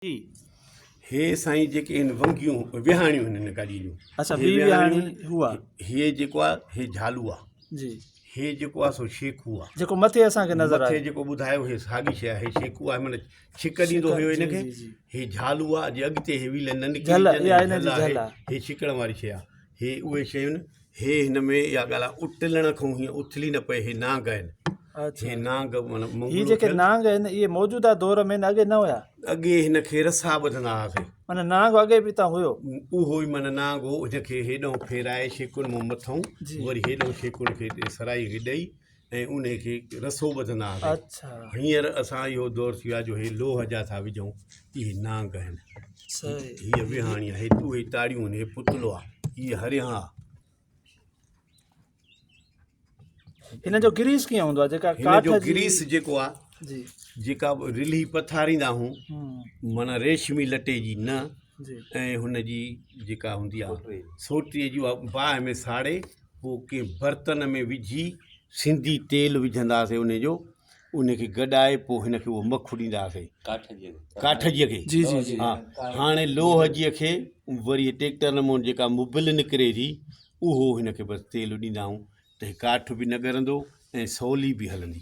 جي. هي سائين جيڪي هن ونگيون وهاڻيون هن هن گاڏي جون. اڇا ٻي وهاڻي هو آ. هي جيڪو آ هي جهالو آ. جي. هي جيڪو آ سو شيخو آ. جيڪو مٿي اسان کي نظر آيو. مٿي جيڪو ٻڌايو هي ساڳي شي آ هي شيخو آ معنيٰ ڇڪ ڏيندو هيو هن کي. هي جهالو آ جي اڳتي هي ويل نه نڪري جهل اها هن جي جهل آ. هي ڇڪڻ واري شي آ. هي اهي شيون هي هن ۾ اها ڳالهه آ اٽلڻ کان هيئن اٿلي نه پئي هي نانگ آهن. اڇا هي نانگ معنيٰ هي منگلو جيڪي ٿيل. نانگ آهن اهي موجوده دور ۾ اڳي نه هيا. اڳي هن کي رسا ٻڌندا هئاسين. معنيٰ نانگ اڳي به هتان هيو. اهو ئي معنيٰ نانگ هو هن کي هيڏانهن ڦيرائي شيڪن مان مٿئون جي. وري هيڏانهن شيڪن کي سرائي کي ڏئي ۽ انهي کي رسو ٻڌندا هئاسين. اڇا. هينئر اسان اهو دور ٿي ويو آهي جو هي لوهه جا ٿا وجهون اهي نانگ آهن. صحيح. هيء وهاڻي آهي هي اهي تاڙيون آهن هي پتلو آهي هيء هريان آهي. هن جو گريس ڪيئن هوندو آهي جيڪا هن ڪاٺ جو جي گريس جيڪو آهي جي جيڪا رلهي پٿاريندا آهيون معنيٰ ريشمي لٽي جي نه جي ۽ هن جي جيڪا هوندي آهي سوٽي جي اها باهه ۾ ساڙي پوء ڪنهن برتن ۾ وجهي سنڌي تيل وجهنداسين ان جو ان کي گڏائي پوء هن کي اهو مک ڏينداسين ڪاٺ جي کي جي جي جي ها هاڻي لوهه جي کي وري ٽيڪٽر نمون جيڪا مبل نڪري ٿي اهو هن کي بس تيل ڏيندا آهيون ته ڪاٺ به نه ڳرندو ۽ سولي به هلندي.